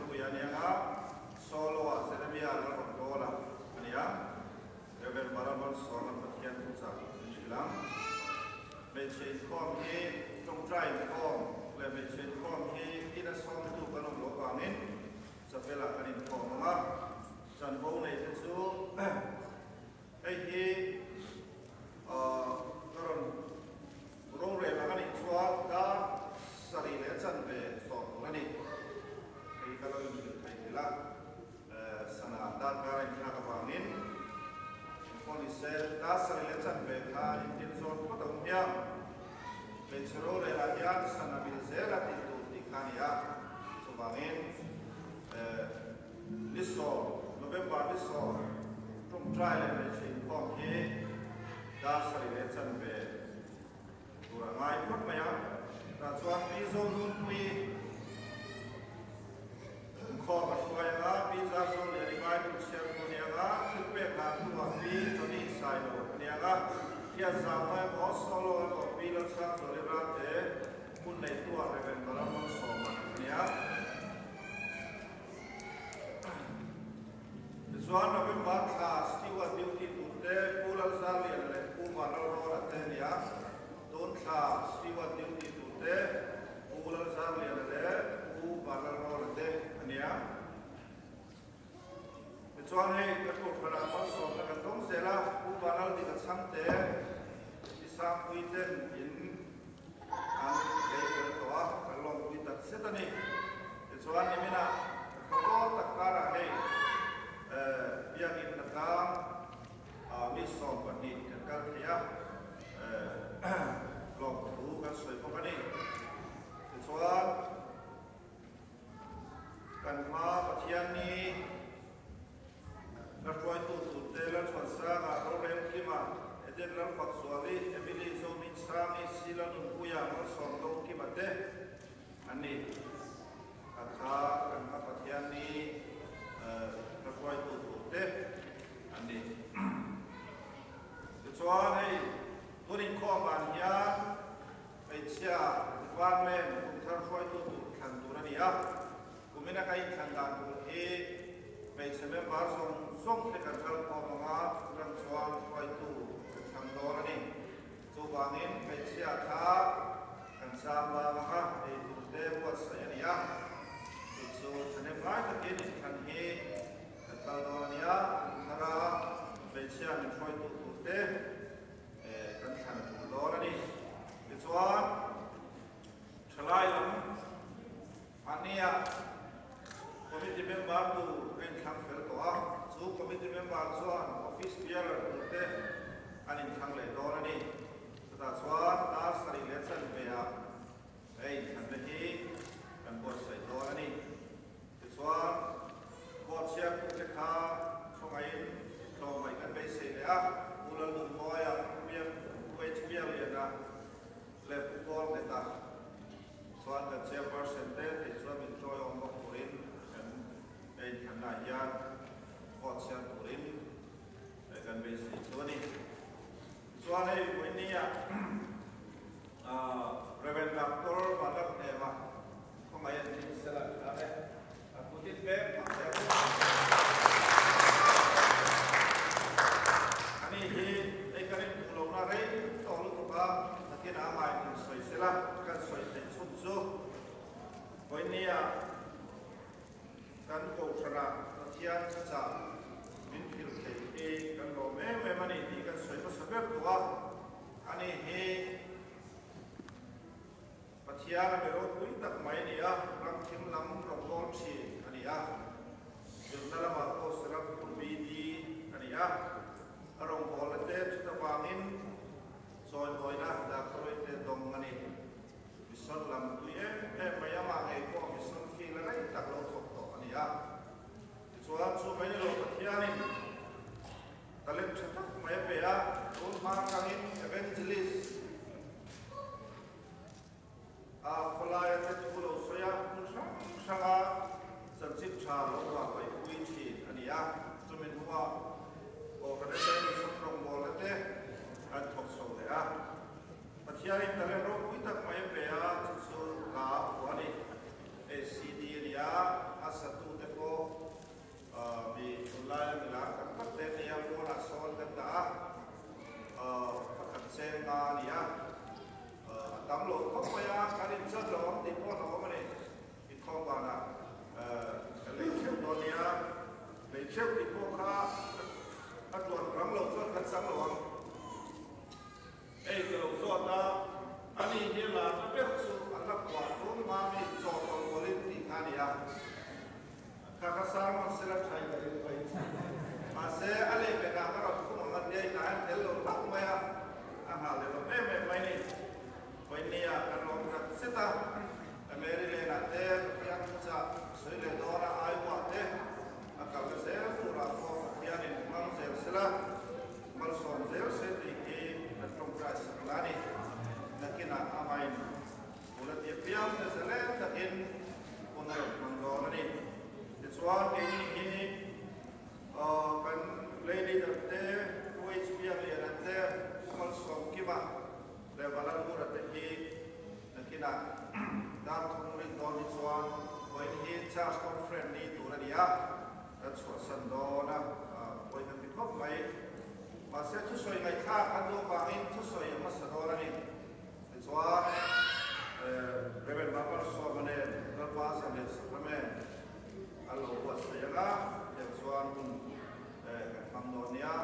Puia anianga Solo-ah Jeremia Lalrawngbawla a ni a, Rev. Barabalsawma Pathian thuchah min hrilh ang. Hmeichhe inkhawm hi tawngtai inkhawm leh hmeichhe inkhawm hi ina sawmtu kan awm loh avangin chapel-ah kan inkhawm ang a, chanvo neite chu hei hi ka rawn rorel ang a nih chuan dar sarih leh a chanve tawh tur a ni. Hei ka lo inhrilh thei hrilh a. Sana darkar a inthlak avangin engpawh ni se, dar sarih leh chanve kha intin zawn phawt a awm hiang. Hmeichhe rorelah hian sana bil zel a tih tur tih kha a ni a, chuvangin ni sawm, November ni sawm tawngtai leh hmeichhe inkhawm hi dar sarih leh chanve tur a ngai phawt mai a, tah chuan Pi Zonunpuii Inkhawm a hruai anga Pi Zarzo leh Ri Bible chhiar tu ania nga, thil pek dan hnuah Pi Johnny Sailo ania nga, Thian Zauhna emaw Solo emaw Pi Lalsangzuali Rate hun neihtuah Rev. Balalmalsawma ania. Tichuan November thla Steward duty turte Pu Lalzarliana leh Pu Vanlalrawla te ania. Tun thla Steward duty turte Pu Lalzarliana leh Pu Vanlalrawla te ania. Tichuan hei ka kohhranah malsawmna kan dawng zel a, Pu Vanlaldika chhangte i sangpui ten in an lei fel tawh a, kan lawmpui tak zet a ni. Tichuan niminah ka khaw tak karah hei biakinn atang mi 12 kan kal thei a, lawmthu kan sawi bawk a ni. Tichuan kan hma Pathianni La hruaitu turte Lalchhuansanga, Rorelkima, Eden Lalfakzuali, Emily Zohmingsangi, Sila Nunpuia, Malsawm Dawngkima te an ni. A kha kan hma Pathianni la hruaitu turte an ni. Tichuan hei tun inkhawm ah hian hmeichhia department kumthar hruaitu tur thlan tur a ni a. Kumina ka inthlan dan tur hi hmeichhe member zawng zawng te kan kal khawm ang a, chutang chuan hruaitu kan thlang dawn a ni. Chuvangin hmeichhia kha kan chang vang ang a, ei tur te buatsaih a ni a. Chu chu thahnem ngai takin inthlan hi kan kal dawn a nia, kumthara hmeichhia min hruaitu tur te kan thlan tur dawn a ni. Tichuan thalai lam Mahnia committee member tur ka inthlang fel tawh a, chu committee member chuan office bearer turte an inthlang leh dawn a ni. Chutah chuan dar sarih leh chanve ah he inthlanna hi kan buatsaih dawn a ni. Tichuan court chhiartute kha thawngaiin tlawmngaih kan beisei leh a, Pu Lalnunmawia, Pu HPR Liana leh Pu Paul Mehta Chuan kan chairperson te theih chuan min chawi awm bawk turin kan ei thlanna hian vote siam turin kan beisei chu a ni. Tichuan hei vawinia Rev. Doctor Vanlalhnema Vawinia kan Kohhranah Pathian thuchah min hrilh thei hi kan lawm em em a ni tih kan sawi hmasa ber tawh a, ani hi Pathian a mi ropui tak mai a ni a, ram thim lam rawngawl thin a ni a, zirna lamah pawh Serampur BD a ni a, a rawngbawlna te chut avangin chawihawina Doctorate dawng a ni. Mission lam tui em em mai amah ngei pawh mission field a rei tak lo thawk tawh a ni a. Tichuan chu mai ni lo Pathianin talent tha tak mai a pe a, tun hma atangin evangelist a khawlaia te thu lo sawi a, hmun hrang hranga chanchin tha lo vahvaihpui thin a ni a. Chumi hnuah Kohhran te mission rawngbawlna te an thawk chho leh a. Pathianin talent ropui tak mai a pe a, chu chu hla a phuah a ni. ACD a ni a, a satute pawh mi tunlai la milar tak tak te an ni a, pawnah sawn kan dah a, pakhat cheng nga a ni a, a tam lo khawp mai a, kan inchan lo ang tih pawh a hlauhawm a ni. Inkhawm vanah kan lei theuh dawn nia, lei theuh tih pawh kha a tuan rang lo chuan kan chang lo ang. Hei ka lo zawt a, ani hi larna ber chu a hla phuah tun hma mi chaw tawlh pawlhin tih kha a ni a. Kha kha sermon sela tha in ka ring mai. Mahse a leh pekah ka rawn khum ang a tia inah hian tel lo hlauh mai a, a nghah leh lawm em em mai ni. Vawinia kan lawm tak zet a, Mary Lane-ah te Pathian thuchah sawi leh dawna Iowa te a kalna zel turah pawh Pathianin hmang zel sela, Malsawm zel se tih hi kan tawngtai sak la a ni. Nakinah amahin bul a ti apiang te zalen takin hun a rawn hmang dawn a ni. Tichuan keini hi kan lay leader te, Pu HB a Liana te, Pu Malsawm Kima leh Valalmura te hi nakinah dar thum rin dawn hi chuan vawiin hi Church Conference ni tur a ni a. Kan chhuahsan dawn a, pawi kan ti khawp mai. Mahse thusawi ngaihthlak an duh avangin thusawi a hmasa dawn a ni. Tichuan Rev. Mapar Sawma nen Lalpa Zalian Sacrament an lo buatsaih ang a, tiang chuan hun kan hmang dawn nia.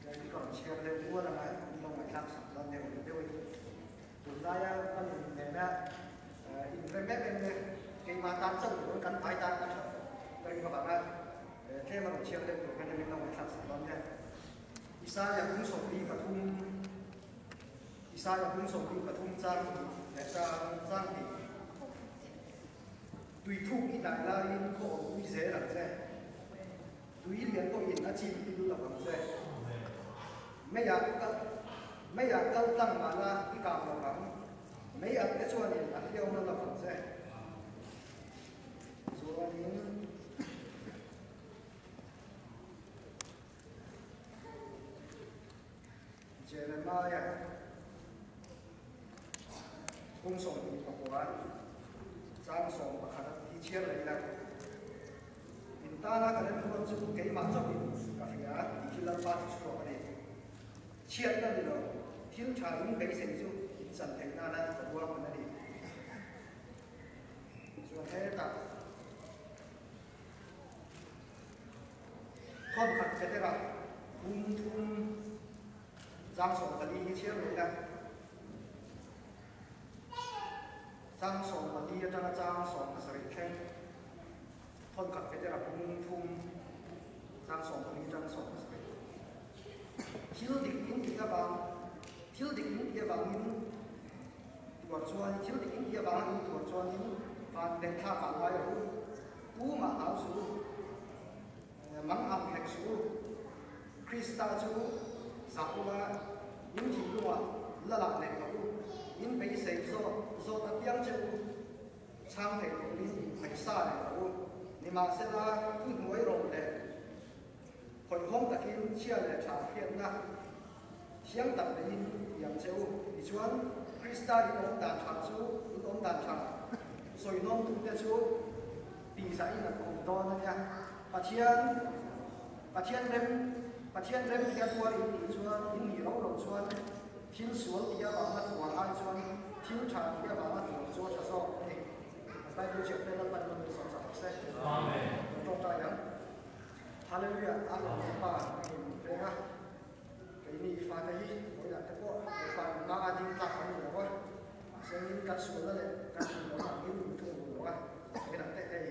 Tlai ka rawn chhiar deuh mual anga min lo ngaihthlak sak dawn deuh ang deuhin tunlaia ka nun nena inrem em em te keimah tan chauh lo kan vai tan a that ka ring avanga tlem a rawn chhiar deuh tur khan min lo ngaihthlak sak dawn nia. Isaia 73 Isaia 73 chang hnih leh chang chang hnih Tui thuk i dai laiin khaw awm pui zel ang che. Tui lian pawhin a chim pil lo ang che. Meiah kal Meiah kal tlang mah la i kang lo ang. Mei at te chuanin a hliau na lo ang che. Chuanin Jeremiah kum 29 chang 11 hi chhiar leh ila. In tana ka remruat chu keimah chauhin ka hria tih hi Lalpa chu chhuak a ni. Chhiatna ni lo, thil tha in beisei chu in chan theih nana ka ruahman a ni. Chuan hetah thawnkhat Petera bum thum chang 14 hi chhiar leh ila. Chang 14 atanga chang 17 thleng. Thawnkhat Petera bung thum chang 14 atang 17. Thil dik in tih avang Thil dik in tih avangin tuar chuan Thil dik in tih avanga in tuar chuanin van leh thlak ah ngai rawh u. Pu mah hau suh u. Mang ang hlek suh u. Krista chu zah ula in thinlungah la lah leh rawh u. In beisei zawt zawt apiang che u. Chhang thei turin phaisa leh rawh u. Nimahsela, thuhnuai rawh leh hawihhawm takin chhia leh tha hriatna thiang tak neiin ti ang che u. Tichuan, Krista in awm dan tha chu in awm dan tha sawihnawmtute chu tihzahin an awm dawn a nia. Pathian. Pathian rem Pathian rem tia tuar in nih chuan in nih rau rau chuan thil sual tih avanga tuar ai chuan thil tha tih avanga tuar chu a tha zawk a ni. Bible ziak te Lalpan min duhsak chak se. Amen. Tawngtai ang. Hallelujah a lawm pa in veng a. Keini i fate hi vawiinah te pawh Lalpa in hma a ding tlak kan ni lo a. Mahse in kan sualna leh kan rinawmna angin min thung duh lo a. Vawiinah te hei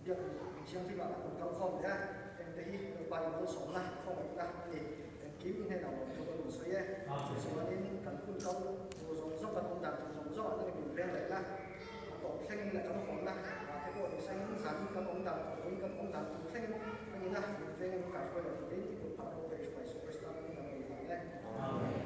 Biak in thianghlimah kan rawn kal khawm leh a, engte hi Lalpa in malsawmna, khawngaihna a ni. Engkim i hnenah lawmthu ka rawn sawi e. Chuchuanin kan hun kal tur zawng zawng, kan awm dan tur zawng zawngah nangin min veng leh la. A tawp thlengin leh kan hawnna ah te pawh ni sengin zanin kan awm dan tur, vawiin kan awm dan tur thlengin nangin a min vengin min kaihruai leh turin i kut phah ropui a Isua Krista hmingin kan rawn hlan e. Amen.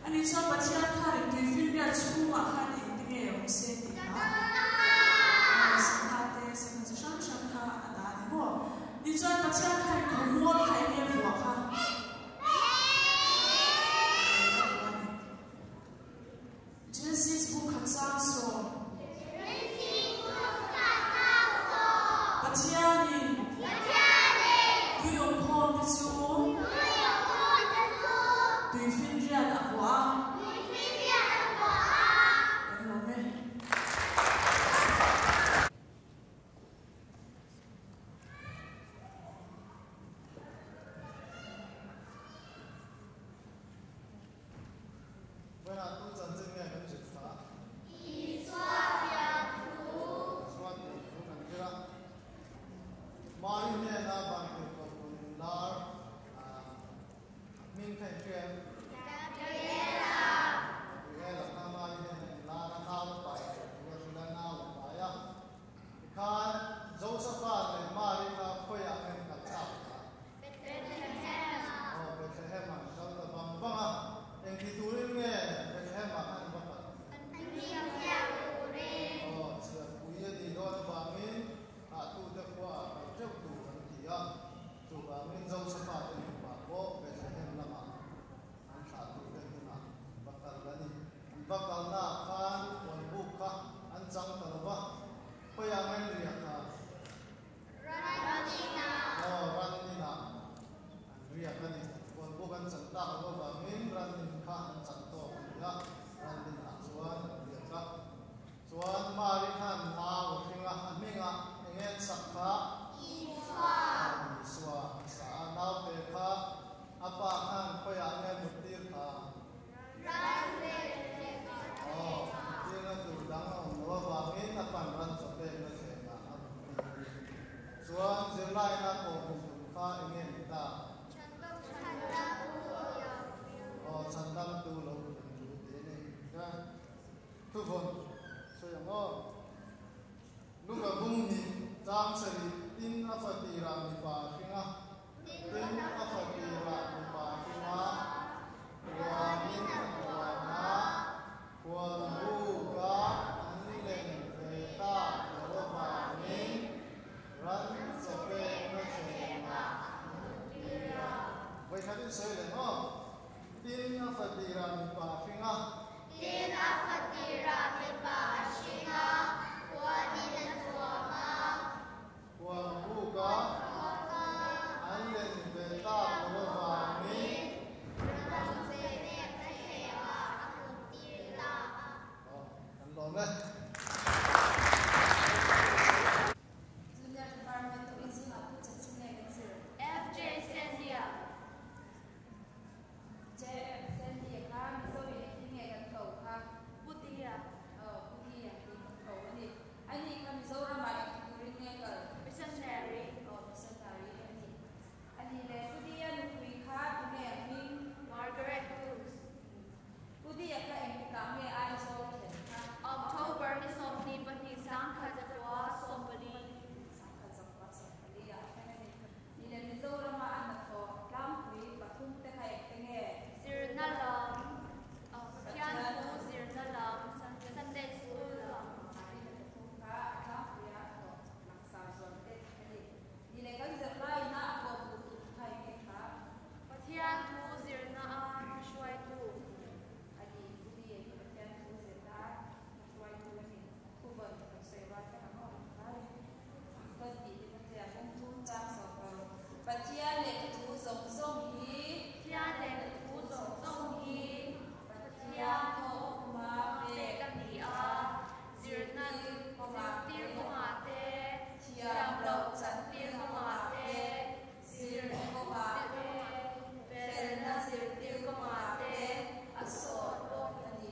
Ani chuan Pathian khanin tuifinriat chhungah khan engtinge awm se tih kha. Pathianin. Tui awmkhawmte chu. Tuifinriat a vuah a. Kan lawm e. Vawiinah tu chanchin nge kan zir thla a? Isua pian thu. Isua pian thu kan zir a. Mari hnena vantirh kohhran inlar a hming kha in hria em? Gabriela. Gabriela kha Mari hnena inlar a nau a pai tur thu a hrilh a, nau a pai a. Tikhan Josepha leh Mari kha khawiah nge an kal tak kha? Bethlehem ah. Aw, Bethlehem ah an kal ta vang vang a. Engti turin nge Bethlehem ah khan an va kal? An chhiat turin. Aw, chhiatpui a nih dawn avangin thlahtute khua ah kal teuh tur an ti a. Chuvangin Josepha te nupa pawh Bethlehem lamah an thlahtute hmunah an va kal a ni. An va kalnaah khan huanbuk kha an chang ta lo va, khawiah nge an riah kha? Ranninah. Aw, Ranninah an riak a ni. Huanbuk an chan tak loh avangin Rannin kha an chan tawk a ni a, Ranninah chuan an riak a. Chuan Mari khan nau a hring a, a hmingah eng nge an sak kha? Isua. Isua an sa a, naute kha a pa khan khawiah nge muttir kha? Ran vel leh chaw pek Aw, muttirna tur dang a awm loh avangin a pan ran chaw pekna thlenah a muttir a ni. Chuan zirlaina pawh hmu tum kha eng nge ni ta? Aw, chhandamtu lo thlen thu tih a ni. Thuvawn sawi ang aw. Luka bung nih chang sarih tin a fa tirah mipa a hring a, tin a fa tirah mipa a hring a, huanin a huan a, huan buka an len ve tak loh avangin ran chaw pekna thlengah an hmuhtir a. Vawikhatin sawi leh maw? Tin a fa tirah mipa a hring a. Tin a fa tirah mipa a hring a, huanin a thuam a. Huan buk a, an len ve tak lo avangin. Ram chehpek na thlengah a hmuh tir ta a. Aw, kan lawm e. Junior Department tu in zingah pu chanchin nge kan zir? FJ Sandia. JF, Sandy kha Mizo in engtin nge kan ko kha? Pu Tia. Aw, Pu Tia tih kan ko a ni. Ani kha Mizoramah engti turin nge kal? Missionary. Aw, missionary a ni. Ani leh Pu Tia nupui kha tunge a hming? Margaret Hughes. Pu Tia kha engtikah nge Aizawl thlen kha? October ni 22 1940. 1940 ah a thleng a ni. Ni leh Mizorama a hnathawh tlangpui pathum te kha eng te nge? Zirna lam, Pathian thu zirna lam, Sunday School lam. Mahni hna pathum kha a tlangpuia a hlawh langsar zual te a ni. Ni leh kan zirlaiin a a kawh duh tur kha eng nge kha? Pathian thu zirna a hruaitu. A ni, Pu Ni hi Pathian thu zirna a hruaitu a ni. Thu vawn kan sawi rual vek ang aw, tlai. Kan tih te kha tia kawng thum chang sawm lo. Pathian lehkha thu zawng zawng hi. Pathian lehkha thu zawng zawng hi. Pathian thawhawma pek a ni a, zirna zirtir kawngah te, thiam loh chantir kawngah te, zirna kawngah te, felna zirtir kawngah te a sawt bawk a ni.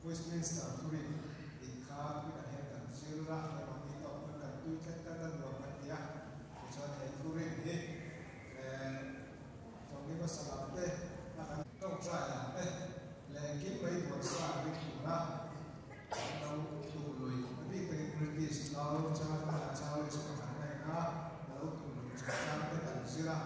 Westminster thurin inkha tuinah hian kan zir a, keimahni tawk pawn kan tui tlat tlat a nuam kan ti a, tichuan he thurin hi tlawmngai hmasa lam te a kan tawngtai lam te leh engkim mai duansa ring tura an lo tum lui a bik takin British lal Charles pakhat na ina a lo tum lui chungchang te kan zir a.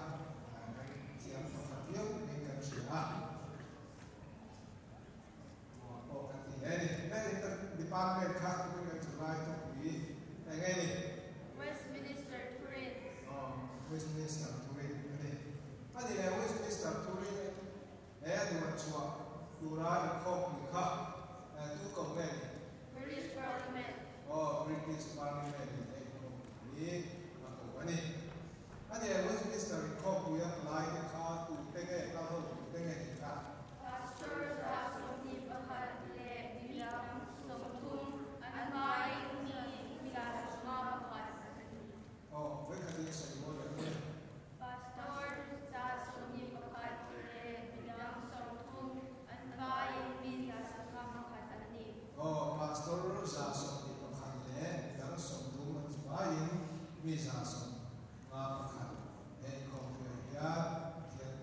Westminster Thurin ani. Ani le Westminster Thurin he duan chua tura inkhawm pui kha tu ko nge ni? British Parliament. Oh, British Parliament in he inkhawm pui a ko ani. Ani le Westminster inkhawm pui a palai te kha tu te nge kal ho tu te nge ni kha? Pastor 121 leh midang 30 an vaiin mi 151 an ni. Oh, vawikhatin sawi mawi leh mawi. Pastor 121 leh midang 30 an vaiin mi 151 an ni. Oh, Pastor 121 leh midang 30 an vaiin mi 151 he inkhawmpuiah hian Pathian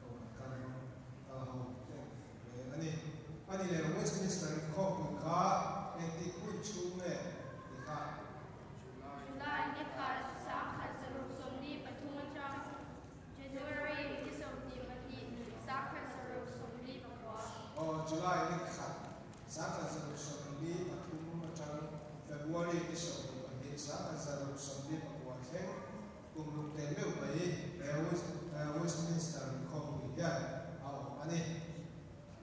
kohhran kal rawng kal ho te rel a ni. Ani leh Westminster inkhawmpui kha engtik hun chhung nge ti kha? July ni khat 1673 atang January ni 22 1679. Aw, July ni khat 1673 atang February ni 22 1679 thleng kum ruk teh meuh mai he Westminster inkhawmpui hian a awm a ni.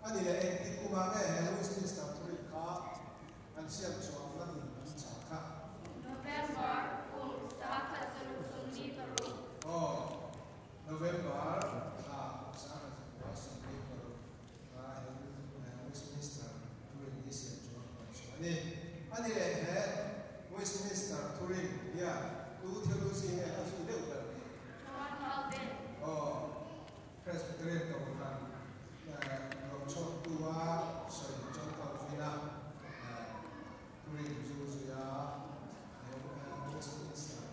Ani leh engtik kumah nge he Westminster thurin kha an siam chhuah ang lamin an chah kha? November kum 1676. Aw, November thla kum 1676 kha he Westminster thurin hi siam chhuah an chhuah a ni. Ani leh he Westminster thurin hian tu theology nge a zui deuh ber ni? John Calvin. Aw, Presbyterian Kohhran lo chhuaktu a sawi John Calvin-a thurin zu zui a he Westminster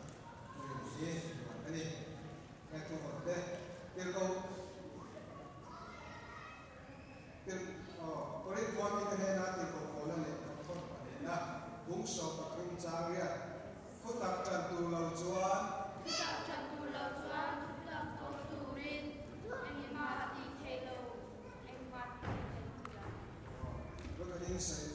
thurin hi duan a ni. He thuvawn te tirhkoh tirh aw Korinth khua mite hnena tirhkoh Paula lehkha thawn pahnihna bung 13 chang riat thutak tan tur lo chuan Thutak tan tur lo chuan thutak tawk turin engmah ti thei lo, engmah ti thei lo. Aw, vawikhatin sawi